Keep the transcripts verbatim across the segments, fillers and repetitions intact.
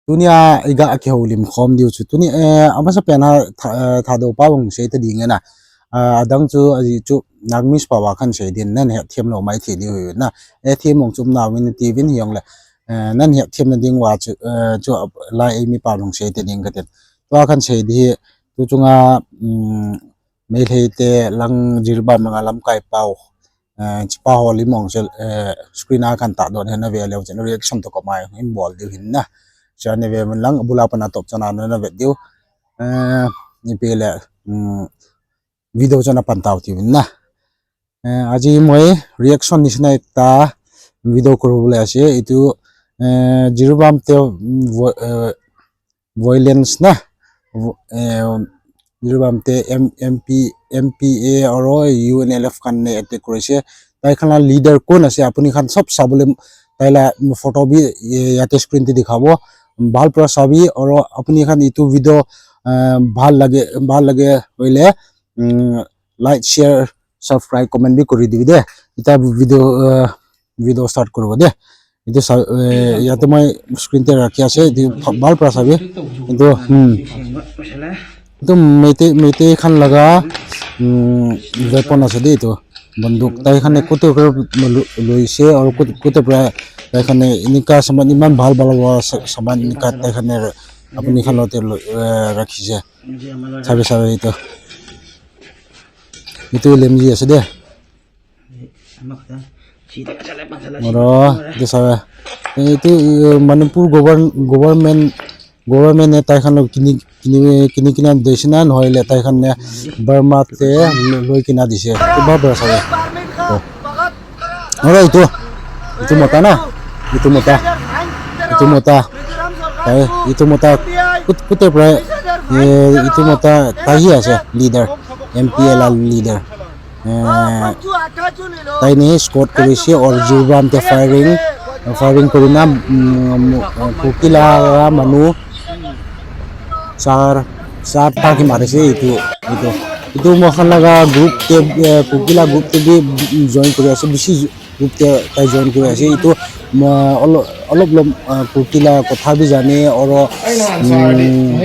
Tunia iga aki holim khom diu chu. Tuni, eh, amasa pena tha-, eh, thado pawang se ta ding na. Ah, adang chu aji chu nagmis pawa khan se din nan he thiam lo mai thi diu na. E thiam mong chum na win ti win hiong le. Eh, nan he thiam na ding wa chu, eh, chu ap-, la e mi pa long se ta ding ka ten. Tua khan se di tu chunga, mm, Meilhei te lang Jiribam nga lamkai pau, eh, chipa holi mong sel, eh, screen a kan ta don hena ve leu chen reaction to ko mai in bol diu hin na. Cha ne ve mun lang bula pana top chana na ve diu. Eh, ni pe le, mm, video chana pan tau ti na. Eh, aji moi reaction nisna ekta video kuru bole ase. Itu, eh, Jiribam te, mm, vo-, eh, violence na, vo-, eh, Jiribam te M-, M P, M P A aro U N L F khan ne attack kurise. Tai khan la leader kon ase? Apuni khan sob sabole tai la photo bi, eh, yate screen te dikhabo. Bhal pra sabi aro apuni khan itu video, eh, bhal lage, bhal lage hoile, mm, like, share, subscribe, comment bi kuri dibi de. Ita video, eh, video start kuribo de. Itu sa-, eh, yate moi screen te rakhi ase, itu bhal pra sabi. Itu, hmm. Itu Meitei, Meitei khan laga, hmm, weapon ase de itu. Banduk. Tai khan kote pra lo-, loise aru kot-, kote pra tai khan enika saman iman bhal bhal wa sa-, saman enika tai khan apuni khan lote lo-, eh, rakhise. Sabi sabi itu. Itu lemji ase de. Aro, etu sabi. Etu, eh, Manipur govern-, government, government e tai khan log kini, kini, kini kina dise na, nohoile tai khan ne Burma te lo-, loi kina dise. Etu bhal para sabi. Oh. Aro etu, etu mota na, etu mota, etu mota, tai, etu mota, kut-, kote para, eh, etu mota tai hi ase, leader, M P A la leader. Eh, tai ne escort kurise aru Jiribam te firing, firing kurina, mm, Kuki la manu char, char ta ke marise etu, etu. Etu moikhan laga group te, eh, Kuki la group te bi join kuri ase, bishi group te tai join kuri ase. Etu, mm, olo-, olop olop, ah, Kuki la kotha bi jane, aro, mm,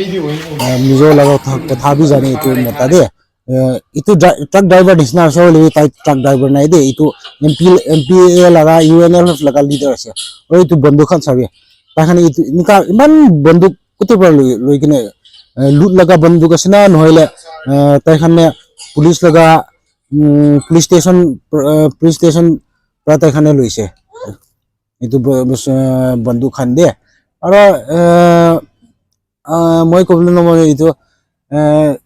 ah, Mizo la kotha, kotha bi jane etu mota de. Eh, etu dri-, truck driver nisna ase hoile bi tai truck driver nai de, etu M P, M P A laga, U N L F laga leader ase. Aru etu banduk khan sabi, tai khan etu enika iman banduk kote para loi, loi kene, eh, loot laga banduk ase na, nohoile, eh, tai khan ne police laga, mm, police station, eh, police station para tai khan ne loise. Etu bo-, bos-, eh, banduk khan de. Aru, eh, ah, moi kobole no moi etu, eh,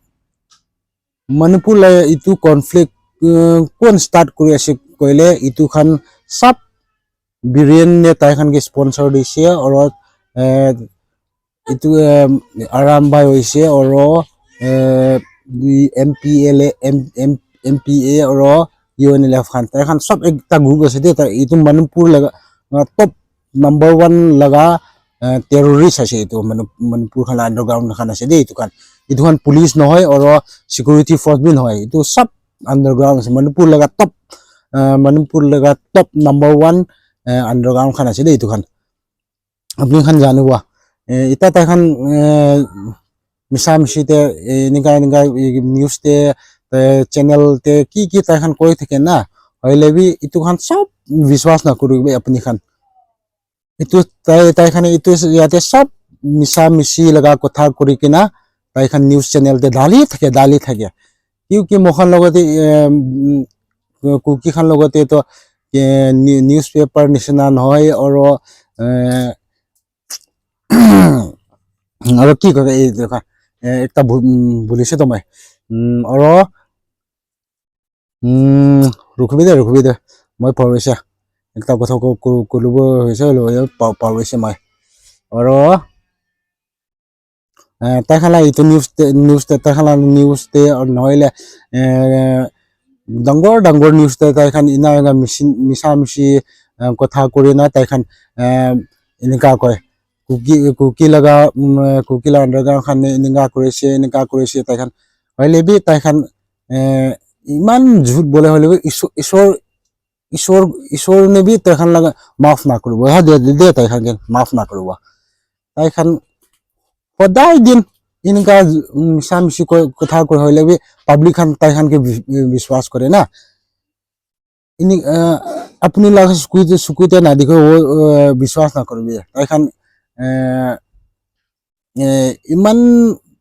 Manipur la etu conflict, uh, kon start kuri ase koile, etu khan sab Biren ne tai khan ke sponsor dise, aro, eh, etu, eh, Aram bhai hoise, aro, eh, M P L A, M-, M-, M P A aro U N L F khan, tai khan sab ekta group ase de, tai etu Manipur laga, uh, top number one laga, eh, terrorist ase etu Manu-, Manipur khan la underground khan ase de etu khan. Etu khan police nohoi aro security force bi nohoi. Etu sab underground ase. Manipur laga top, eh, Manipur laga top number one, eh, underground khan ase de etu khan. Apni khan janibo. Eh, ita tai khan, eh, misa misi te, eh, enika enika, eh, news te, eh, channel te ki ki tai khan koi thake na. Hoile bi etu khan sab biswas na kuribo apni khan. Etu tai, tai khan etu yate sab misa misi laga kotha kuri kena tai khan news channel te dali thake, dali thake. Kyunki moikhan logote, em, Kuki khan logote to, eh, ni-, newspaper nishina nohoi aro, eh, aro ki kore etu khan, eh, ekta bu-, um, bulise to moi. Um, aro Hmm, rukhibi de, rukhibi de. Moi pahorise. Ekta kotha ko, ko, kolibo hoise, hoile pa-, pahorise moi. Aro, eh, tai khan la etu news te, news te, tai khan la news te, aru nohoile, eh, dangor, dangor news te, tai khan ena, ena machine, misa misi, eh, kotha kuri na, tai khan, eh, enika koi. Kuki, Kuki laga, um, Kuki la underground khan ne enika kurise, enika kurise, tai khan. Hoile bi tai khan, eh, iman jhut bole hoile bi Isu-, Isor, Isor, Isor ne bi tai khan laga maaf na kuribo. Ha, de, de, de, tai khan ke maaf na kuribo. Tai khan hodai din enika, um, misa misi koi, kotha koi hoile bi public khan tai khan ke bi-, biswas kore na. Ini, ah, apuni laga sukuite, sukuite na dikho, wo, ah, biswas na koribi. Tai khan, eh, eh, iman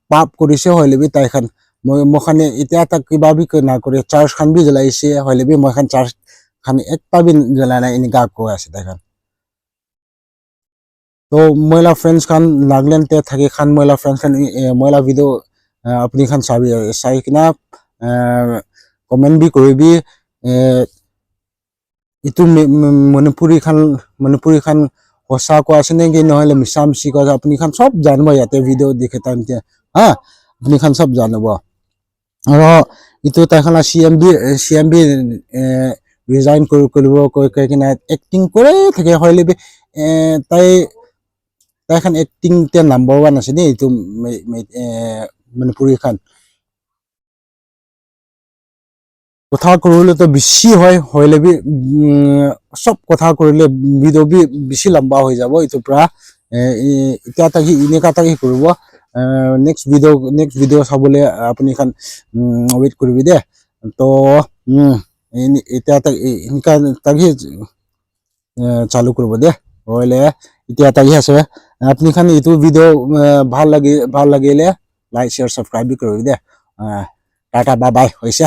pap korise hoile bi tai khan, moi, moi khan etia tak kiba bi ko-, na kore, church khan bi jalaise hoile bi moi khan church khan ekta bi jalai na enika koi ase tai khan. To moi la friends khan, Nagaland te thaki khan, moi la friends khan, eh, moi la video, eh, apni khan sabi, sai kina, eh, comment bi koribi, eh, itu mi-, mi-, Manipuri khan, Manipuri khan hosa ko ase naki nohole misa misi ko ase, apni khan sob janibo yate video dikhe time te, ha, apni khan sob janibo. Aro itu tai khan la C M bi, eh, C M bi, eh, resign kori-, koribo koi, koi kena acting kore thake hoile bi, eh, tai, tai khan acting te number one ase de, itu me-, me-, eh, Manipuri khan. Kotha koribole to bishi hoi, hoile bi, mm, sob kotha korile video bi bishi lamba hoi jabo itu pra. Eh, i-, itya tak hi, eneka tak hi koribo. Eh, next video, next video sabole apni khan, mm, wait koribi de. To, mm, ini, itya tak, i-, eneka tak hi, eh, chalu koribo de. Hoile, itya tak hi ase. Apni khan itu video, eh, bhal lagi, bhal lagile like, share, subscribe bi koribi de. Eh, tata, bye bye, hoise.